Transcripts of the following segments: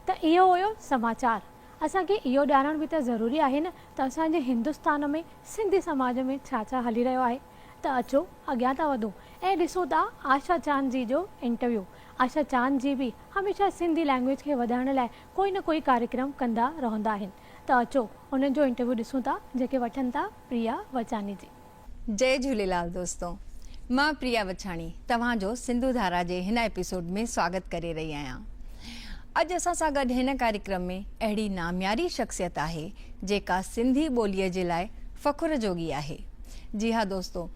ته اهو هيو سماچار. اسان کي اهو ڄاڻڻ به ته ضروري آهي نه ته اسان جي هندستان ۾ سنڌي سماج ۾ ڇا ڇا هلي رهيو آهي. ته اچو اڳيان ٿا وڌون ۽ ڏسون ٿا آشا چاند جي جو انٽرويو. آشا چاند جي به هميشه سنڌي لينگويج کي وڌائڻ لاء ڪوئي نه ڪوئي ڪاريڪرم ڪندا رهندا آهن. ته اچو انهن جو انٽرويو ڏسون ٿا جيڪي وٺن ٿا پريا وچاني جي. جئي جهوليلال دوستو مان پريا وڇاڻي توهان جو سنڌو ڌارا جي هن ايپيسوڊ ۾ سواگت ڪري رهي آهيان. اڄ اسان سان گڏ هن ڪاريڪرم ۾ اهڙي نامياري شخصيت آهي جيڪا سنڌي ٻوليء جي لاء فخر جوڳي آهي. جي ها دوستو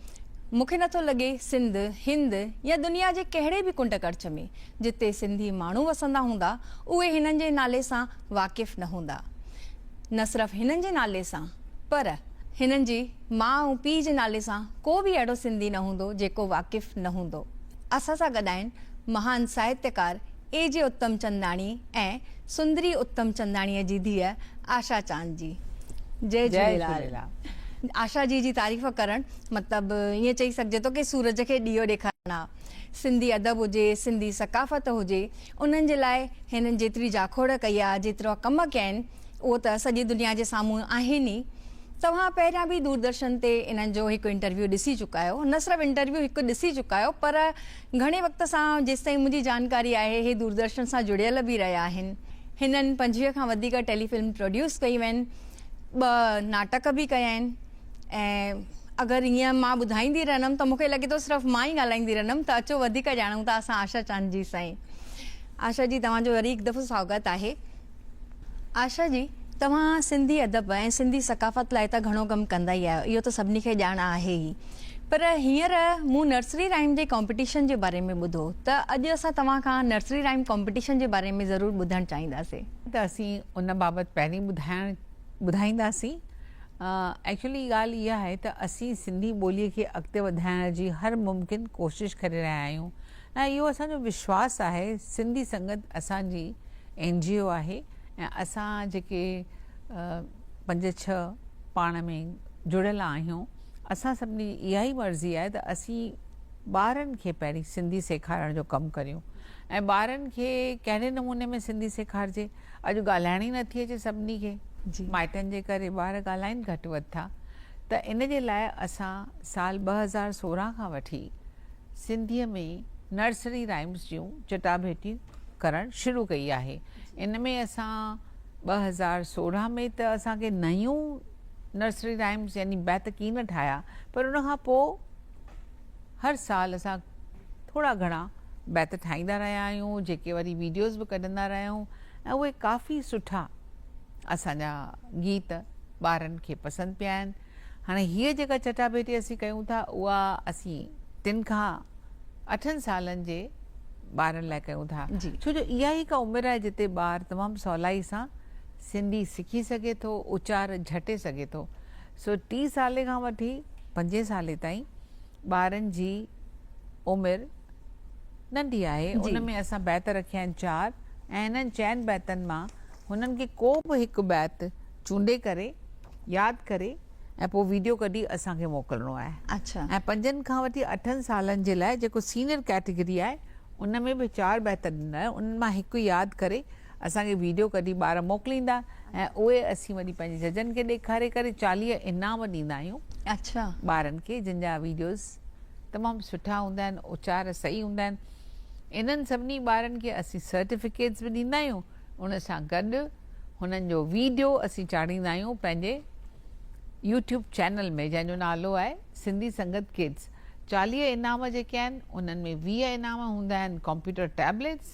مون کي نٿو لڳي سنڌ، هند يا دنيا جي ڪهڙي به ڪنڊ ڪڙڇ ۾ جتي سنڌي ماڻهو وسندا هوندا اهي هنن جي نالي سان واقف نه هوندا. نه صرف هنن جي نالي سان پر هنن جي ماء ۽ پيء جي نالي سان ڪو به اهڙو سنڌي نه هوندو جيڪو واقف نه هوندو. اسان سان گڏ آهن مهان ساهتيڪار اي جي اتم چنداڻي ۽ سندري اتم چنداڻيء جي ڌيء آشا چاند جي. جئي جهوليلال. آشا جي جي تعريف ڪرڻ مطلب ائين چئي سگهجي ٿو ڪي سورج کي ڏيئو ڏيکارڻ آ. سنڌي ادب هجي، سنڌي ثقافت هجي، انهن جي لاء هنن جيتري جاکوڙ ڪئي آ، جيترا ڪم ڪيا آهن، اهو ته سڄي دنيا جي سامهون آهن ئي. توهان پهريان به دوردرشن تي انهن جو هڪ انٽرويو ڏسي چڪا آهيو. نه صرف انٽرويو هڪ ڏسي چڪا آهيو پر گهڻي وقت سان جيستائين منهنجي جانڪاري آهي هي دوردرشن سان جڙيل به رهيا آهن. هنن 25 کان وڌيڪ ٽيلي فلم پروڊيوس ڪيون آهن، ٻه ناٽڪ به ڪيا آهن ۽ اگر ائين مان ٻڌائيندي رهندم ته مون کي لڳي ٿو صرف مان ئي ڳالهائيندي رهندم ته اچو وڌيڪ ڄاڻون ٿا اسان آشا چاند جي سائين. آشا جي توهان جو وري هڪ دفعو سواگت آهي. آشا جي توهان سنڌي ادب ۽ سنڌي ثقافت لاء ته گهڻو ڪم ڪندا ئي آهيو اهو ته سڀني کي ڄاڻ آهي ئي پر هينئر مون نرسري رائيم جي ڪامپيٽيشن جي باري ۾ ٻڌو ته اڄ اسان توهان کان نرسري رائيم ڪامپيٽيشن جي باري ۾ ضرور ٻڌڻ چاهينداسين. ته اسين ان بابت پهرين ٻڌائڻ ٻڌائينداسين. ايڪچولي ڳالهه اها آهي ته اسين سنڌي ٻوليء کي اڳتي وڌائڻ جي هر ممڪن ڪوشش ڪري رهيا آهيون ۽ اهو اسان جو وشواس آهي سنڌي سنگت اسان جي اين جي او آهي ۽ اسان جيڪي پنج ڇهه پاڻ ۾ جڙيل آهيون اسان سڀني جي اها ئي مرضي آهي ته اسين ٻارن کي پهرين سنڌي سيکارڻ جو ڪم ڪريون ۽ ٻارن کي ڪهڙي نموني ۾ سنڌي سيکارجي اڄ ڳالهائڻ ئي نٿي اچي سڀني کي مائٽن جي ڪري ٻار ڳالهائين گهٽ وڌ ٿا ته ان جي لاء اسان سال 2016 کان وٺي سنڌيء ۾ نرسري رائمز جون چٽاڀيٽيون ڪرڻ شروع ڪئي آهي. ان ۾ اسان 2016 ۾ ته اسان کي نيون نرسري رائمز يعني بيت ڪين ٺاهيا پر ان کان پوء هر سال اسان ٿورا گهڻا بيت ٺاهيندا رهيا آهيون جيڪي وري ويڊيوز به ڪڍندا رهيا آهيون ۽ اهي ڪافي سٺا اسان جا گيت ٻارن کي پسند پيا آهن. هاڻي هيء جيڪا چٽاڀيٽي اسين ڪيون ٿا اها اسين ٽن کان اٺن سالن جي ٻارن لاء ڪيون ٿا ڇو جو اها ئي هڪ عمر آهي جتي ٻار تمام سولائي سان سنڌي سکي سگهي ٿو اچار جهٽي سگهي ٿو سو ٽي سالي کان وٺي پنجين سالي تائين ٻارن جي عمر ننڍي آهي ان ۾ اسان بيت رکيا آهن چار ۽ هنن چئن بيتن مان هنن کي ڪو به هڪ بيت چونڊي ڪري ياد ڪري ۽ پوء ويڊيو ڪڍي اسان کي موڪلڻو آهي. اڇا. ۽ پنجن کان وٺي اٺن سالن جي لاء جيڪو سينئر ڪيٽيگري آهي ان ۾ به چار بيت ڏنل آهن انهن مان هڪ ياد ڪري اسان کي ويڊيو ڪڍي ٻار موڪليندا ۽ اهي اسين وري پنهنجي ججن کي ڏيکاري ڪري 40 انعام ڏيندا آهيون. اڇا. ٻارن کي جن جا ويڊيوز تمام سٺا هوندا آهن اچار صحيح هوندا آهن انهن سڀني ٻارن کي اسين سرٽيفڪيٽس به ڏيندا آهيون ان سان گڏ هنن جو ويڊيو اسين چاڙهيندا آهيون پنهنجي يوٽيوب چينل ۾ جنهن جو نالو آهي سنڌي سنگت ڪڊز 40 انعام جيڪي آهن انهن ۾ 20 انعام هوندا آهن ڪمپيوٽر ٽيبليٽس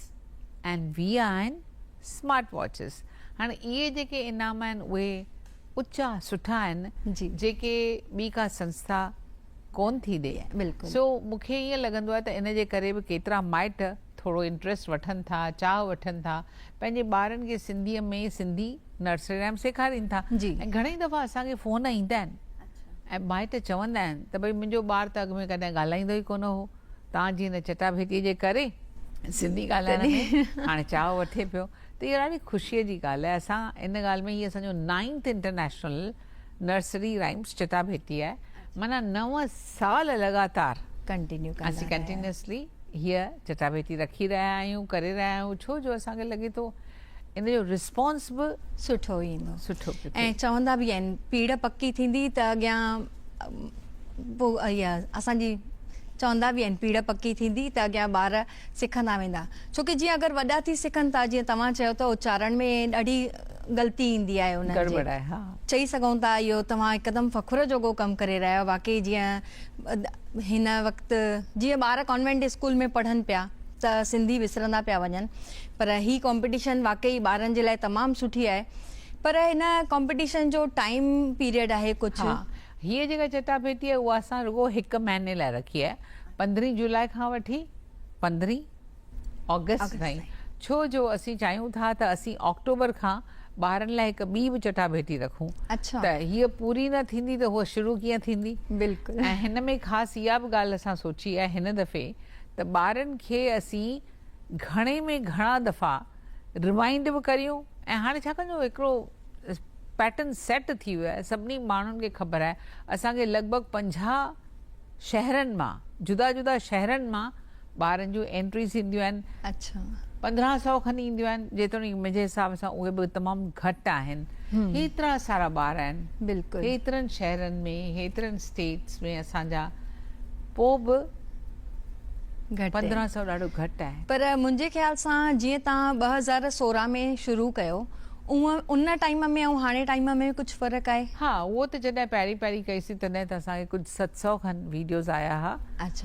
۽ 20 آهن اسمارٽ واچز هاڻي اهي جيڪي انعام آهن اهي اچا سٺا آهن جيڪي ٻي ڪا سنسٿا ڪون ٿي ڏي سو مون کي ائين لڳندو آهي ته ان جي ڪري به ڪيترا مائٽ ٿورو انٽريسٽ وٺن ٿا، چاهه وٺن ٿا، پنهنجي ٻارن کي سنڌيء ۾ سنڌي نرسري رائيم سيکارين ٿا ۽ گهڻي دفعا اسان کي فون ايندا آهن ۽ مائٽ چوندا آهن ته ڀئي منهنجو ٻار ته اڳ ۾ ڪڏهن ڳالهائيندو ئي ڪونه هو، توهان جي هن چٽاڀيٽيء جي ڪري سنڌي ڳالهائڻ ۾ هاڻي چاهه وٺي پيو ته اها ڏاڍي خوشيء جي ڳالهه آهي. اسان ان ڳالهه ۾ هي اسان جو نائنٿ انٽرنيشنل نرسري رائيمز چٽاڀيٽي آهي معنيٰ نو سال لڳاتار ڪنٽينيو اسين ڪنٽينيوسلي هيء چٽاڀيٽي رکي رهيا آهيون، ڪري رهيا آهيون، ڇو جو اسان کي لڳي ٿو ان جو رسپانس به سٺو ايندو. سٺو پيو ٿئي. ۽ چوندا به آهن پيڙهه پڪي ٿيندي ته اڳيان پوء اها اسان جي چوندا به آهن پيڙهه پڪي ٿيندي ته اڳيان ٻار سکندا ويندا ڇو ڪي جيئن اگر وڏا ٿي سکن ٿا جيئن توهان چيو ته اچارڻ ۾ ڏاڍي غلطي ايندي آهي انهن جي گڙٻڙ آهي ها. چئي سگهون ٿا اهو توهان هڪدم فخر جوڳو ڪم ڪري رهيا آهيو واقعي جيئن هن وقت جيئن ٻار ڪانوينٽ اسڪول ۾ پڙهن پيا ته سنڌي وسرندا پيا وڃن پر هي ڪامپيٽيشن واقعي ٻارن جي لاء تمام سٺي آهي پر هن ڪامپيٽيشن جو ٽائيم پيريڊ آهي ڪجهه. ها هيء جيڪا چٽاڀيٽي آهي اها اسان رڳو هڪ مهيني لاء رکي آهي پندرهين جولاء کان وٺي پندرهين آگسٽ تائين ڇو جو اسين چاهيون ٿا ته اسين آڪٽوبر کان ٻارن لاء هڪ ٻي به چٽاڀيٽي رکون ته هيء پوري نه ٿيندي ته هوء شروع ڪيئن ٿيندي بلڪل ۽ هن ۾ خاص اها به ڳالهه اسان سوچي آهي هن دفعي ته ٻارن کي اسين گهڻي ۾ گهڻا دفعا ريمائنڊ به ڪريون ۽ هاڻي ڇاڪاڻ جو هڪڙو پيٽرن سيٽ ٿي ويو آهي سڀني ماڻهن کي خبر آهي اسان کي لڳ ڀڳ 50 شهرن مان جدا جدا شهرن مان ٻارن جون انٽريز اينديون آهن اڇا 1500 کن اينديون آهن جيتوڻيڪ منهنجي حساب سان اهي به تمام گهٽ آهن هيترا سارا ٻار آهن بلڪل هيترن شهرن ۾ هيترن اسٽيٽس ۾ اسان جا پو به 1500 ڏاڍو گهٽ آهي. پر منهنجي خيال سان جيئن توهان 2016 ۾ شروع ڪيو اونء ان ٽائيم ۾ ۽ هاڻي ٽائيم ۾ ڪجهه فرق آهي؟ ها اهو ته جڏهن پهرين پهرين ڪئي سين تڏهن ته اسان کي ڪجهه 700 کن ويڊيوز آيا ها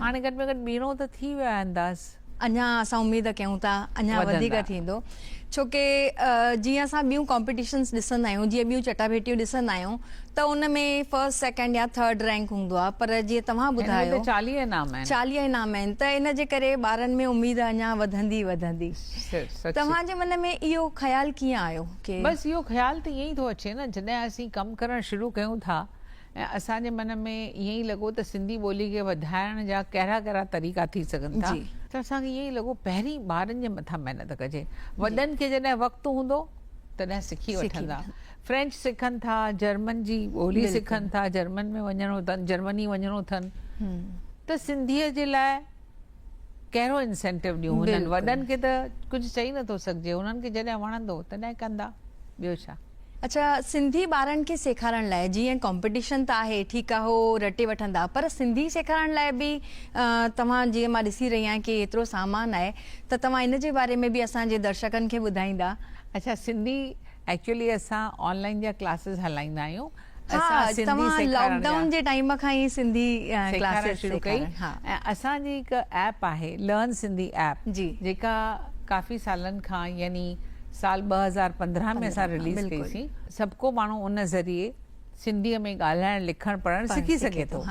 هاڻي گهٽ ۾ گهٽ ٻيڻو ته ٿي ويو آهي انداز. اڃا اسان اميد ڪيون ٿا اڃا وڌيڪ ٿيندو ڇو ڪي جيئن اسان ٻيون ڪامپيٽيشنس ڏسندا آهيون جيئن ٻيون چٽاڀيٽيون ڏسندا آهيون ته ان ۾ فرسٽ سيڪنڊ يا ٿرڊ رينڪ هوندو آهي پر جيئن توهان ٻڌايو هن ۾ ته 40 انعام آهن 40 انعام آهن ته ان جي ڪري ٻارن ۾ اميد اڃا وڌندي وڌندي توهان جي من ۾ اهو خيال ڪيئن آيو ڪي بس اهو خيال ته ائين ئي ٿو اچي نه جڏهن اسين ڪم ڪرڻ شروع ڪيون ٿا ۽ اسان جي من ۾ ائين ئي لڳو ته سنڌي ٻولي کي وڌائڻ جا ڪهڙا ڪهڙا طريقا ٿي سگهن ٿا ته اسان کي ائين ئي لڳو پهرين ٻارن جي مٿان محنت ڪجي وڏن کي جڏهن وقت هوندو تڏهن سکي وٺندا فرينچ سکن ٿا جرمن جي ٻولي سکن ٿا جرمن ۾ وڃڻو اٿن جرمني وڃڻو اٿن ته سنڌيء جي لاء ڪهڙو انسينٽو ڏيون هنن وڏن کي ته ڪجهه چئي نٿو سگهجي هنن کي جڏهن وڻندو تڏهن ڪندا ٻيو ڇا. اڇا سنڌي ٻارن کي سيکارڻ لاء جيئن ڪامپيٽيشن ته آهي ٺيڪ آهي هو رٽي وٺندا پر سنڌي سيکارڻ لاء به توهان جيئن مان ڏسي رهي آهيان ڪي ايترو سامان آهي ته توهان ان جي باري ۾ به اسان جي درشڪن کي ٻڌائيندا. اڇا سنڌي ايڪچوئلي اسان آن لائين جا ڪلاسز هلائيندا آهيون ها توهان لاڪ ڊائون جي ٽائيم کان ئي سنڌي ڪلاسز شروع ڪئي ۽ اسان جي هڪ ايپ آهي لرن سنڌي ايپ جيڪا ڪافي سالن کان يعني سال 2015 ۾ اسان رليز ڪئي سين سڀ ڪو ماڻهو ان ذريعي سنڌي ۾ ڳالهائڻ لکڻ پڙهڻ سکي سگهي ٿو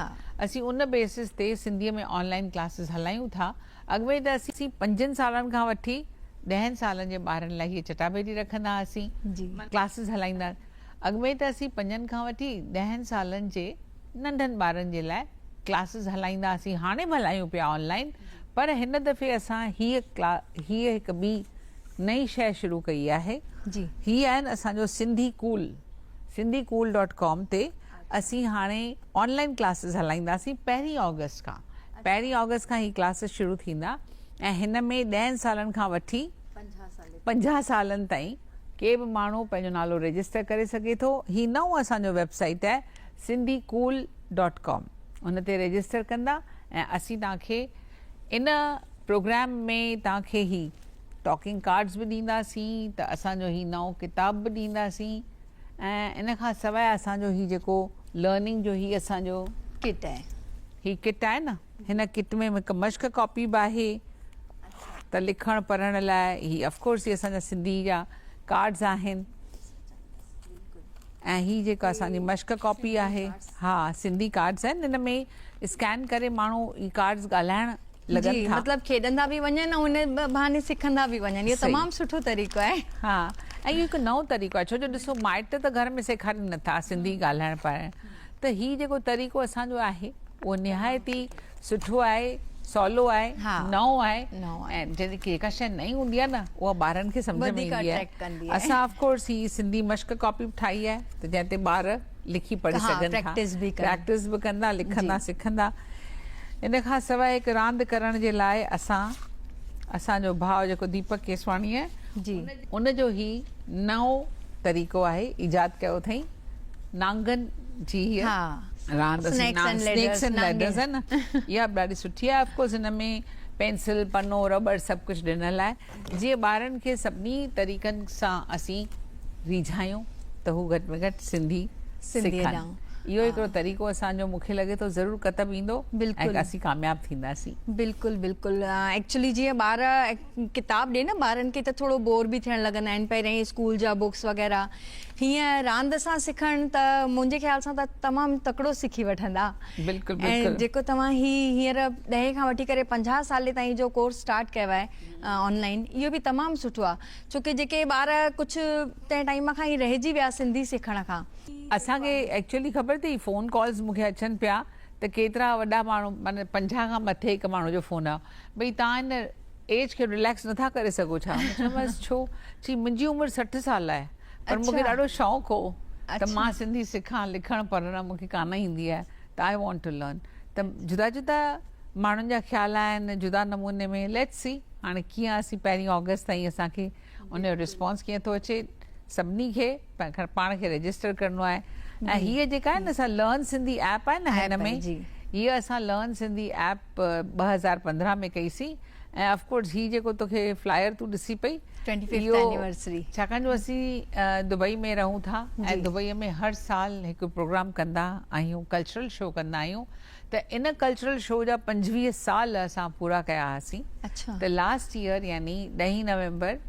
اسين ان بيسس تي سنڌي ۾ آن لائين ڪلاسز هلايون ٿا اڳ ۾ ته اسين پنجن سالن کان وٺي ڏهن سالن جي ٻارن لاء هيء چٽاڀيٽي رکندا هئاسين، ڪلاسز هلائيندا اڳ ۾ ته اسين پنجن کان وٺي ڏهن سالن جي ننڍن ٻارن جي لاء ڪلاسز هلائيندا هئاسين، هاڻي به هلايون پيا آن لائين پر هن دفعي اسان هيء هيء هڪ ٻي نئين شيء شروع ڪئي آهي، هي آهن اسان جو Sindhi cool, Sindhi cool dot com تي اسين هاڻي آن لائين ڪلاسز هلائينداسين پهرين آگسٽ کان. پهرين آگسٽ کان هي ڪلاسز شروع ٿيندا ۽ هن ۾ ڏهن سالن کان وٺي 50 سالن تائين ڪي به ماڻهو پنهنجو نالو رجسٽر ڪري سگهي ٿو. هي نئون اسان جو ويب سائيٽ آهي سنڌي ڪول ڊاٽ ڪام ان تي رجسٽر ڪندا ۽ اسين توهان کي ان پروگرام ۾ توهان کي هي ٽاڪنگ ڪارڊز به ڏينداسين ته اسان جو هي نئون ڪتاب به ڏينداسين ۽ ان کان سواء اسان جو هي جيڪو لرننگ جو هي اسان جو ڪٽ آهي. هي ڪٽ آهي نه هن ڪٽ ۾ هڪ مشق ڪاپي به آهي ته لکڻ پڙهڻ لاء هي آف ڪورس هي اسان جا سنڌي جا ڪارڊز آهن ۽ هي جيڪا اسان جي مشق ڪاپي آهي ها سنڌي ڪارڊز آهن هن ۾ اسڪين ڪري ماڻهو هي ڪارڊز ڳالهائڻ لڳن جي ٿا. مطلب کيڏندا به وڃن ۽ ان بهاني سکندا به وڃن اهو تمام سٺو طريقو آهي. ها ۽ اهو هڪ نئون طريقو آهي ڇو جو ڏسو مائٽ ته گهر ۾ سيکارين نٿا سنڌي ڳالهائڻ پڙهائڻ ته هي جيڪو طريقو اسان جو آهي اهو نهايت ئي سٺو آهي سولو آهي نئون آهي ۽ جڏهن جيڪا شيء نئين هوندي آهي نه اها ٻارن کي سمجهه ۾ ايندي آهي اسان آف ڪورس هي سنڌي مشق ڪاپي به ٺاهي آهي ته جنهن تي ٻار لکي پڙهي سگهن ٿا پريڪٽس به ڪندا لکندا سکندا ان کان سواء هڪ راند ڪرڻ جي لاء اسان اسان جو ڀاء جيڪو ديپڪ ڪيسواڻي آهي. جي. ان جو هي نئون طريقو آهي ايجاد ڪيو اٿئين نانگن جي هيء راند اسنيڪس اينڊ ليڊرز آهي نه اها به ڏاڍي سٺي آهي آف ڪورس هن ۾ پينسل پنو رٻڙ سڀ ڪجهه ڏنل آهي جيئن ٻارن کي سڀني طريقن سان اسين ريجهايون ته هو گهٽ ۾ گهٽ سنڌي سکن اهو هڪڙو طريقو اسان جو مون کي لڳي ٿو ضرور ڪتب ايندو ۽ اسين ڪامياب ٿينداسين. بلڪل بلڪل ايڪچولي جيئن ٻار ڪتاب ڏي نه ٻارن کي ته ٿورو بور به ٿيڻ لڳندا آهن پهريائين اسڪول جا بڪس وغيره هيئن راند سان سکڻ ته منهنجي خيال سان ته تمام تڪڙو سکي وٺندا بلڪل بلڪل ۽ جيڪو توهان هي هينئر ڏهين کان وٺي ڪري 50 سالي تائين جو ڪورس اسٽارٽ ڪيو آهي آن لائن اهو به تمام سٺو آهي ڇو ڪي جيڪي ٻار ڪجهه تنهن ٽائيم کان ئي رهجي ويا سنڌي سکڻ کان. اسان کي ايڪچولي خبر اٿئي فون ڪالز مون کي اچن پيا ته ڪيترا وڏا ماڻهو معنيٰ 50 کان مٿي هڪ ماڻهو جو فون آيو ڀئي توهان هن ايج کي رليڪس نٿا ڪري سگهو ڇا؟ مون چيومانس ڇو؟ چي منهنجي عمر 60 سال آهي پر مون کي ڏاڍو شوق هو ته مان سنڌي سکان لکڻ پڙهڻ مون کي ڪانه ايندي آهي ته I want two learn ته جدا جدا ماڻهن جا خيال آهن جدا نموني ۾ let's see هاڻي ڪيئن اسين پهرين آگسٽ تائين اسان کي ان جو رسپانس ڪيئن ٿو اچي سڀني کي پاڻ کي رجسٽر ڪرڻو آهي ۽ هيء جيڪا آهي نه اسان لرن سنڌي ايپ آهي نه هن ۾ هيء اسان لرن سنڌي ايپ 2015 ۾ ڪئي سين ۽ آف ڪورس هي جيڪو توکي فلائر تون ڏسي پئي اهو ڇاڪاڻ جو اسين دبئي ۾ رهون ٿا ۽ دبئي ۾ هر سال هڪ پروگرام ڪندا آهيون ڪلچرل شو ڪندا آهيون ته ان ڪلچرل شو جا 25 سال اسان پورا ڪيا هئاسين ته لاسٽ ايئر يعني ڏهين نومبر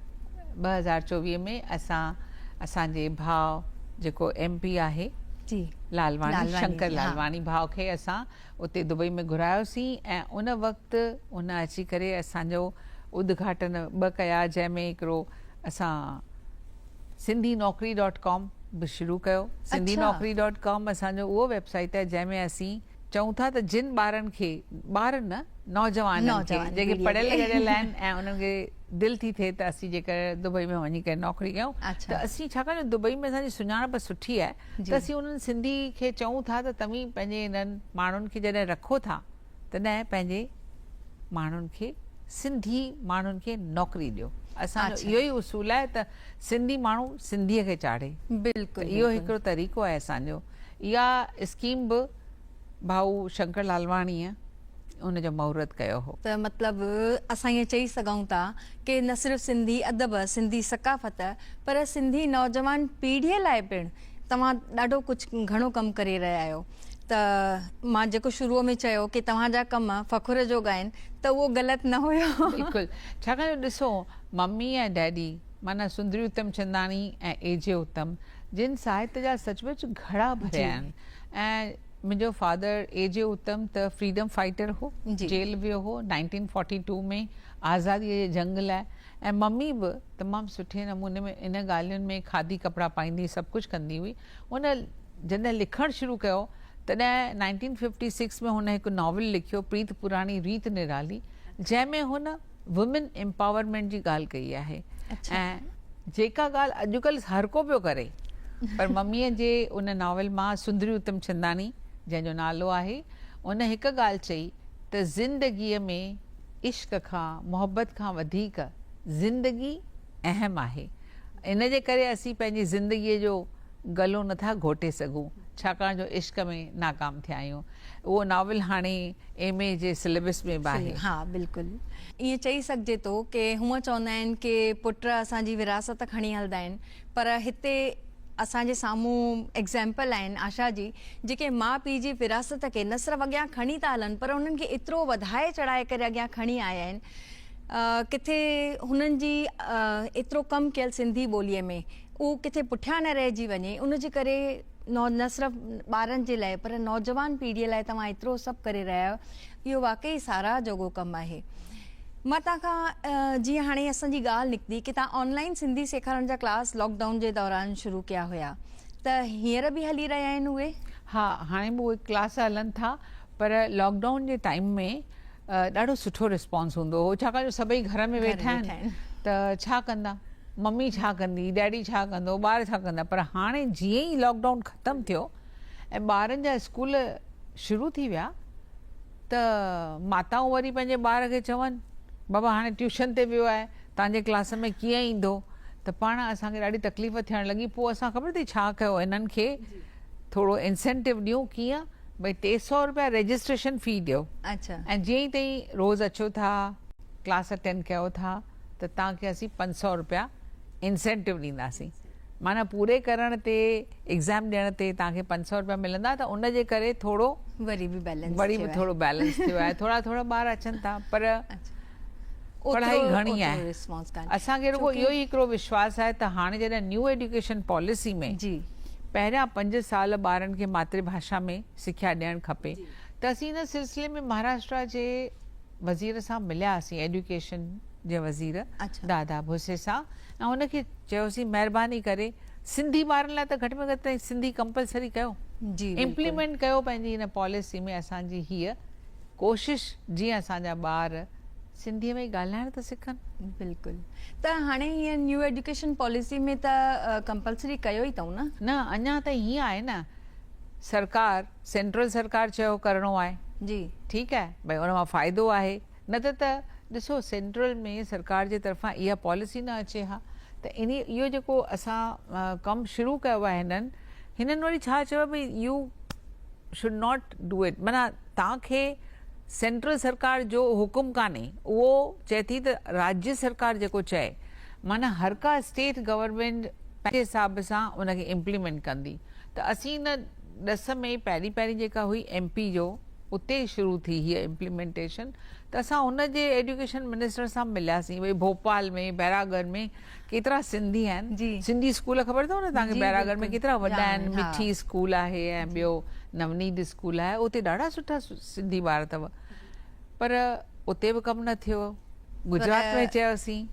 2024 ۾ اسان اسان جي ڀاء جيڪو ايم پي آهي جي لالواڻي شنڪر لالواڻي ڀاء کي اسان اتي دبئي ۾ گهرايوسين ۽ ان وقت ان اچي ڪري اسان جو ادگهاٽن ٻه ڪيا جنهن ۾ هڪڙو اسان سنڌي نوڪري ڊاٽ ڪام به شروع ڪيو. سنڌي نوڪري ڊاٽ ڪام اسان جو اهو ويب سائيٽ آهي جنهن ۾ اسين چئون ٿا ته جن ٻارن کي، ٻار نه نوجوانن کي جيڪي پڙهيل ڳڙهيل آهن ۽ انهن کي دل ٿي ٿئي ته اسين جيڪر دبئي ۾ وڃي ڪري نوڪري ڪيون ته اسين ڇاڪاڻ جو دبئي ۾ اسان جي سڃاڻپ سٺي آهي ته اسين انهن سنڌي کي چئون ٿا ته توهين پنهنجي انهن ماڻهن کي جڏهن رکو ٿا تڏهن پنهنجي ماڻهن کي سنڌي ماڻهن کي نوڪري ڏيو. اسان جو اهو ئي اصول آهي ته سنڌي ماڻهو سنڌيء کي چاڙهي. بلڪل ته اهو هڪڙو طريقو آهي اسان جو. اها اسڪيم به ڀائو شنڪر لالواڻيء ان جو مهورت ڪيو هو. ته مطلب اسان ائين چئي سگهون ٿا ڪي نه صرف سنڌي ادب، سنڌي ثقافت پر سنڌي نوجوان پيڙهيء لاء پڻ توهان ڏاڍو ڪجهه گهڻو ڪم ڪري رهيا آهيو ته مان جيڪو شروع ۾ چيو ڪي توهان جا ڪم فخر جوڳا آهن ته اهو غلط نه هيو. بلڪل ڇاڪاڻ جو ڏسو ممي ۽ ڊيڊي معنيٰ سندري اتم چنداڻي ۽ اي جي اتم جن ساهت جا سچ پچ گهڙا ڀريا آهن ۽ منهنجو فادر اي جي اتم ته فريڊم فائٽر هو جيل ويو هو نائنٽين فورٽي ٽو ۾ آزادي جي جنگ لاء ۽ ممي به تمام سٺي نموني ۾ ان ڳالهين ۾ کادي ڪپڙا پائيندي سڀ ڪجهه ڪندي هئي. هن جڏهن لکڻ شروع ڪيو تڏهن نائنٽين ففٽي سڪس ۾ هن هڪ ناول لکيو پريت پراڻي ريت نرالي جنهن ۾ هن وومين امپاورمينٽ جي ڳالهه ڪئي آهي ۽ جيڪا ڳالهه اڄڪلهه هر ڪو پيو ڪري پر مميء جي ان ناول مان سندري اتم چنداڻي جنهن جو نالو آهي ان هڪ ڳالهه چئي ته زندگيء ۾ عشق کان، محبت کان وڌيڪ زندگي اهم آهي. ان جي ڪري اسين پنهنجي زندگيء جو گلو نه ٿا گهوٽي سگهون، ڇاڪاڻ جو عشق ۾ ناڪام ٿيا آهيون. اهو ناول هاڻي ايم اي جي سليبس ۾ به آهي. ها بلڪل ائين چئي سگهجي ٿو ڪي هونء چوندا آهن ڪي پٽ اسان جي وراثت کڻي هلندا آهن پر هتي اسان جي سامهون ايگزيمپل آهن آشا جي جيڪي ماء پيء جي وراثت کي نه صرف اڳيان کڻي ٿا هلن پر انهن کي ايترو وڌائي چڙهائي ڪري اڳيان کڻي آيا آهن ڪٿي هنن جي ايترو ڪم ڪيل سنڌي ٻوليء ۾ اهو ڪٿي پٺيان نه رهجي وڃي ان جي ڪري نه صرف ٻارن جي لاء پر نوجوان پيڙهيء لاء توهان ايترو سڀ ڪري رهيا آهيو اهو واقعي ساراهه جوڳو ڪم آهي. مان توهان کان جيئن هاڻي اسان جي ڳالهه نڪتي ڪي توهان آن لائين سنڌي سيکارڻ جا ڪلاس لاڪ ڊائون جي دوران شروع ڪيا هيا ته هينئر به هلي رهيا آهن اهي؟ ها هاڻي به اهي ڪلاس هلن ٿا پر لاڪ ڊائون جي ٽائيم ۾ ڏاڍو سٺو رسپانس هوندو هو ڇاڪاڻ جو سڀئي گهر ۾ ويٺا آهن ته ڇا ڪندا ممي ڇا ڪندي ڊيڊي ڇا ڪندو ٻار ڇا ڪندا پر هاڻي جيئن ئي لاڪ ڊائون ختم ٿيو ۽ ٻارن جا اسڪول شروع ٿي ويا ته ماتائون وري پنهنجي ٻار کي چون بابا هاڻي ٽيوشن تي ويو آهي توهان جي ڪلاس ۾ ڪيئن ايندو ته پاڻ اسان کي ڏاڍي تڪليف ٿيڻ لڳي پوء اسان خبر اٿئي ڇا ڪيو انهن کي ٿورو انسينٽو ڏيون ڪيئن ڀئي 300 روپيا رجسٽريشن في ڏيو ۽ جيئن ئي تئين روز اچو ٿا ڪلاس اٽينڊ ڪيو ٿا ته توهان کي اسين 500 روپيا انسينٽو ڏينداسين معنيٰ پوري ڪرڻ تي ايگزام ڏيڻ تي توهان کي 500 روپيا ملندا ته ان جي ڪري ٿورو وري به بيلنس وري به ٿورو بيلنس ٿيو آهي ٿورا ٿورا ٻار اچن ٿا پر پڙهائي گهڻي آهي اسان کي رڳو اهو ئي هڪڙو وشواس آهي ته هاڻي جڏهن نيو ايڊيوڪيشن پاليسي ۾ پهريان 5 سال ٻارن کي ماتري ڀاشا ۾ سکيا ڏيڻ کپي ته اسين ان سلسلي ۾ مهاراشٽرا جي وزير سان ملياسين ايڊيوڪيشن جي وزير دادا ڀوسي سان ۽ ان کي چيوسين مهرباني ڪري سنڌي ٻارن لاء ته گهٽ ۾ گهٽ سنڌي ڪمپلسري ڪيو امپليمينٽ ڪيو پنهنجي هن پاليسي ۾ اسان جي هيء ڪوشش جيئن اسان جا ٻار سنڌيء ۾ ڳالهائڻ ته سکن. بلڪل ته هاڻي هيئن نيو ايجوڪيشن پاليسي ۾ ته ڪمپلسري ڪيو ئي اٿئون نه. نه اڃا تائين هيئن آهي نه سرڪار سينٽرل سرڪار چيو ڪرڻو آهي جي ٺيڪ آهي ڀئي ان مان فائدو آهي نه ته ته ڏسو سينٽرل ۾ سرڪار جي طرفان اها پاليسي نه اچي ها ته انهي اهو جيڪو اسان ڪم شروع ڪيو آهي هنن هنن وري ڇا چيو ڀئي you should not do it معنيٰ توهان کي سينٽرل سرڪار جو حڪم ڪانهي اهو چئي ٿي ته راجيه سرڪار جيڪو چئي معنيٰ هر ڪا اسٽيٽ گورنمينٽ پنهنجي حساب سان ان کي امپليمينٽ ڪندي ته اسين ان ڏس ۾ پهرين پهرين جيڪا هئي ايم پي جو اتي شروع ٿي هيء امپليمينٽيشن ته اسان ان جي ايڊيوڪيشن منسٽر سان ملياسين ڀئي ڀوپال ۾ بيراڳڙ ۾ ڪيترا سنڌي آهن سنڌي اسڪول خبر اٿو نه توهان کي بيراڳڙ ۾ ڪيترا وڏا آهن مٺي اسڪول آهي ۽ ٻيو نونيد اسڪول آهي اتي ڏاڍا سٺا سنڌي ٻار اٿو پر اتي به ڪم نه ٿيو گجرات ۾ چيوسين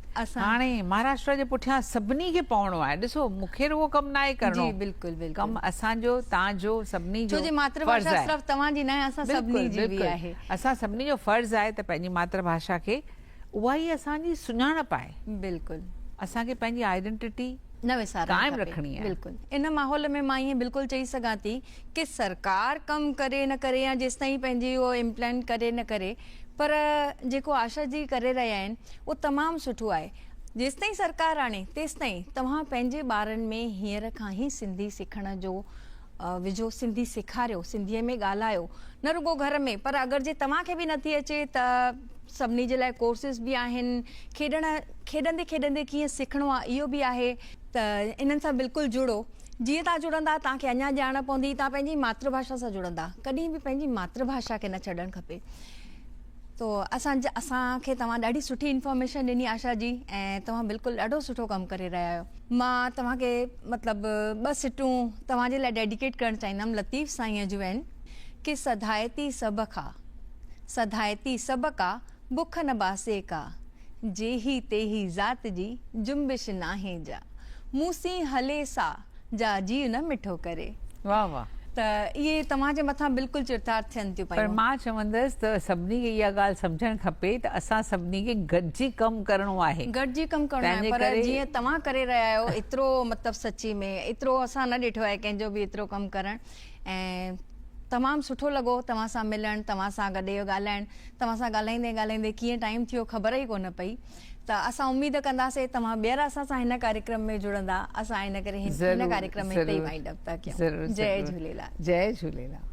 هاڻي مهاراشٽرا جي پٺيان سڀني کي پوڻو آهي ڏسو مون کي رڳو ڪم ناهي ڪرڻو بلڪل بلڪل ڪم اسان جو توهان جو سڀني جو ڇو جي ماتر ڀاشا صرف توهان جي ناهي اسان سڀني جي به آهي اسان سڀني جو فرض آهي ته پنهنجي ماتر ڀاشا کي اها ئي اسان جي سڃاڻپ آهي. بلڪل. اسان کي پنهنجي آئيڊنٽيٽي نه وسارڻ قائم کپي. رکڻي آهي. بلڪل ان ماحول ۾ مان ائين بلڪل چئي سگهان ٿي ڪي سرڪار ڪم ڪري نه ڪري يا جيستائين پنهنجي اهو امپلينٽ ڪري نه ڪري پر جيڪو آشا جي ڪري رهيا آهن اهو تمام سٺو آهي جيستائين سرڪار آڻي تيستائين توهان پنهنجي ٻارن ۾ هينئر کان ئي سنڌي سکڻ جو وجهو سنڌي سيکاريو سنڌي ۾ ڳالهايو نه رڳو گهر ۾ پر اگر جي توهان کي به نٿي اچي ته سڀني جي لاء ڪورسز به آهن کيڏڻ کيڏندي کيڏندي ڪيئن سکڻو آهي اهو به آهي ته انهن سان بلڪل جڙو جيئن توهان جڙندا توهان کي اڃا ڄاڻ پوندي توهان پنهنجي ماتر ڀاشا سان جڙندا ڪڏهن به پنهنجي ماتر ڀاشا کي نه ڇڏڻ کپي تو اسان اسان کي توهان ڏاڍي سٺي انفارميشن ڏني آشا جي ۽ توهان بلڪل ڏاڍو سٺو ڪم ڪري رهيا آهيو مان توهان کي مطلب ٻه سٽون توهان جي لاء ڊيڊيڪيٽ ڪرڻ چاهيندم لطيف سائين جون آهن ڪي سڌائتي سڀ کا سڌائتي سڀ ڪا بک نه باسي ڪا جيهي تيهي ذات جي جنبش ناهي جا مون سين هلي سا جا جيء نه مٺو ڪري. واه واه. ته اهي توهان جي مٿان بلڪل چرتارٿ ٿين ٿيون پر پيون. مان چوندس ته سڀني کي اها ڳالهه سمجهڻ کپي ته اسان سڀني کي گڏجي ڪم ڪرڻو آهي. گڏجي ڪم ڪرڻو آهي تنهنجي پر ڪري. جيئن توهان ڪري رهيا آهيو ايترو مطلب سچي ۾ ايترو اسان نه ڏٺو آهي ڪنهن جو به ايترو ڪم ڪرڻ ۽ تمام سٺو لڳو توهان سان ملڻ توهان سان گڏ اهو ڳالهائڻ توهان سان ڳالهائيندي ڳالهائيندي ڪيئن ٽائيم ٿيو خبر ئي ڪونه پئي ته اسان اميد ڪنداسين توهان ٻيهر اسان سان هن ڪاريڪرم ۾ جڙندا اسان ان ڪري هن ڪاريڪرم ۾ هتي ئي وائنڊ اپ ٿا ڪيون جئي جهوليلال. جئي جهوليلال.